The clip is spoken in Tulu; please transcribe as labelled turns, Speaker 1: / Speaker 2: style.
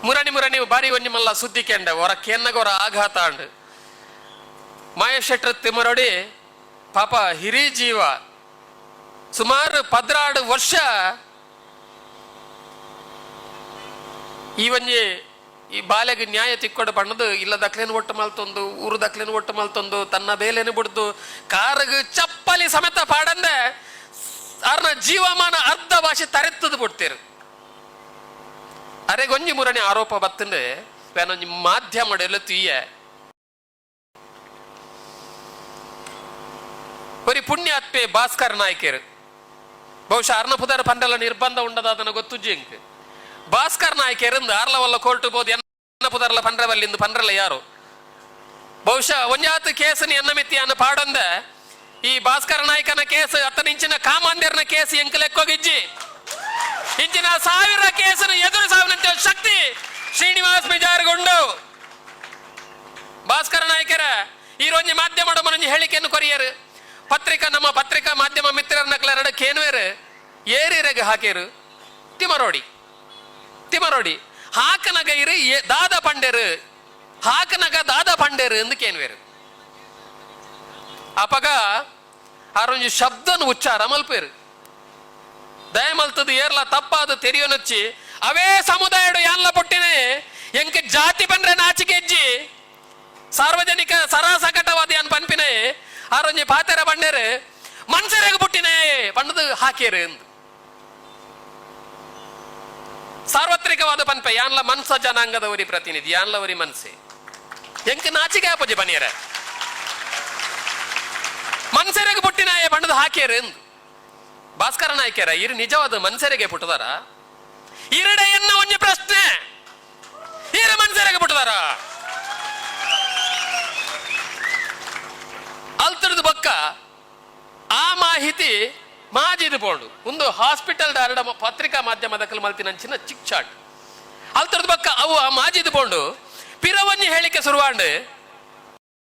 Speaker 1: ಮುರಣಿ ಮುರಣಿ ಬಾರಿ ಒಂಜಿ ಮಲ್ಲ ಸುದ್ದಿ ಕೆಂಡ ಹೊರ ಕೇನ್ನಗ ಹೊರ ಆಘಾತ ಅಂಡ್. ಮಹೇಶ್ ಶೆಟ್ಟರ್ ತಿಮರೋಡಿ ಪಾಪ ಹಿರಿ ಜೀವ, ಸುಮಾರು 12 ವರ್ಷ ಈ ಒಂಜಿ ಈ ಬಾಲೆಗೆ ನ್ಯಾಯ ತಿಕ್ಕೊಡ ಪಣ್ಣದು ಇಲ್ಲ ದಕ್ಲೇನು ಒಟ್ಟು ಮಲ್ತೊಂದು, ಊರು ದಕ್ಲೇನು ಒಟ್ಟು ಮಲ್ತೊಂದು, ತನ್ನ ಬೇಲೆನು ಬಿಡ್ದು ಕಾರಗ್ ಚಪ್ಪಲಿ ಸಮೇತ ಪಾಡಂದೆ ಅರ್ನ ಜೀವಮಾನ ಅರ್ಧ ಭಾಷೆ ತರೆತ್ತದು ಬಿಡ್ತೀರು. ಅರೆ ಗೊಂಜಿ ಮುರಣಿ ಆರೋಪ ಬತ್ತಂಡೆ ಬೇನೊಂಜಿ ಮಾಧ್ಯಮ ತೀಯ ಒರಿ ಪುಣ್ಯಾತ್ಮೆ ಭಾಸ್ಕರ್ ನಾಯ್ಕರು, ಬಹುಶಃ ಅರ್ನ ಪುದರ್ ಪಂಡಲ ನಿರ್ಬಂಧ ಉಂಡದ ಅದನ್ನ ಗೊತ್ತುಜ್ಜಿ ಇಂಕ್. ಭಾಸ್ಕರ್ ನಾಯ್ಕರಿಂದ ಆರ್ಲವಲ್ಲ ಕೋರ್ಟ್ ಬೋದು ಎನ್ನ ಪುದರ್ಲ ಪಂಡ್ರವಲ್ಲಿಂದು ಪಂಡ್ರಲ್ಲ ಯಾರು. ಬಹುಶಃ ಒಂಜಾತ್ ಕೇಸನಿ ಎನ್ನ ಮಿತಿ ಅನ್ನ ಪಾಡೊಂದ ಈ ಭಾಸ್ಕರ ನಾಯ್ಕನ ಕೇಸ್ ಅತ್ತನ ಇಂಚಿನ ಕಾಮಾಂದೇರ್ನ ಕೇಸ್ ಎಂಕ್ ಲೆಕ್ಕೋಗಿಜ್ಜಿ. ಇಂಚಿನ 1000 ಕೇಸನ್ನು ಎದುರಿಸಾವನಂತ ಶಕ್ತಿ ಶ್ರೀನಿವಾಸ್ ಮಿಜಾರ್ಗುಂಡು. ಭಾಸ್ಕರ ನಾಯ್ಕರ ಈ ರೋಂಜಿ ಮಾಧ್ಯಮ ಮನಂಜಿ ಹೇಳಿಕೆಯನ್ನು ಕೊರಿಯರು. ಪತ್ರಿಕಾ ನಮ್ಮ ಪತ್ರಿಕಾ ಮಾಧ್ಯಮ ಮಿತ್ರರನ್ನ ಎರಡು ಕೇನುವೇರು ಏರಿರೆಗ್ ಹಾಕೇರು ತಿಮರೋಡಿ ತಿಮರೋಡಿ ಹಾಕನಗ ಇರು ದಾದ ಪಂಡೇರು ಹಾಕನಗ ದಾದ ಪಂಡೇರು ಎಂದು ಕೇನುವೇರು. ಅಪಗ ಆರೊಂಜಿ ಶಬ್ದನು ಉಚ್ಚಾರ ಮಲ್ಪೇರು ದಯಮಲ್ತದು ಏರ್ಲ ತಪ್ಪಾದ ತೆರಿಯೋನಚ್ಚಿ ಅವೇ ಸಮುದಾಯಡು ಯಾನ್ಲ ಪುಟ್ಟಿನೆ ಎಂಕ್ ಜಾತಿ ಪಂಡ್ರೆ ನಾಚಿಕೆ ಹೆಜ್ಜಿ ಸಾರ್ವಜನಿಕ ಸರಾಸಕಟವಾದ ಯಾನ್ ಪನ್ಪಿನೆ ಆರೊಂಜಿ ಪಾತೆರ ಬಂಡೇರು ಮನ್ಸರೆಗ್ ಪುಟ್ಟಿನೆ ಪಂಡದು ಹಾಕೇರು ಎಂದು. ಸಾರ್ವತ್ರಿಕವಾದ ಪನ್ಪೆ ಯಾನ್ಲ ಮನ್ಸ ಜನಾಂಗದವರಿ ಪ್ರತಿನಿಧಿ ಯಾನ್ಲವರಿ ಮನ್ಸೆ ಎಂಕ್ ನಾಚಿಕೆ ಆಪಜಿ ಬನಿಯರ ಮನ್ಸರೆಗ್ ಪುಟ್ಟಿನಾಯ ಬಣ್ಣದ ಹಾಕ್ಯಾರ ಎಂದು. ಭಾಸ್ಕರ ನಾಯ್ಕರ ಇರು ನಿಜವಾದ ಮನ್ಸರಿಗೆ ಪುಟ್ಟದಾರ ಇರಡೆ ಎನ್ನ ಒಂಜಿ ಪ್ರಶ್ನೆ, ಇರು ಮನ್ಸರಿಗೆ ಪುಟ್ಟದಾರ? ಅಲ್ತರದ ಬಕ್ಕ ಆ ಮಾಹಿತಿ ಮಾಜಿದ ಪೋಂಡು ಒಂದು ಹಾಸ್ಪಿಟಲ್ ದಾರಡ ಪತ್ರಿಕಾ ಮಾಧ್ಯಮದ ಮಲ್ತಿನಂಚಿನ ಚಿಕ್ ಚಾಟ್ ಅಲ್ತರದ ಬಕ್ಕ ಅವು ಆ ಮಾಜಿದ ಪೋಂಡು ಪಿರವನ್ನಿ ಹೇಳಿಕೆ ಶುರುವಾಂಡು.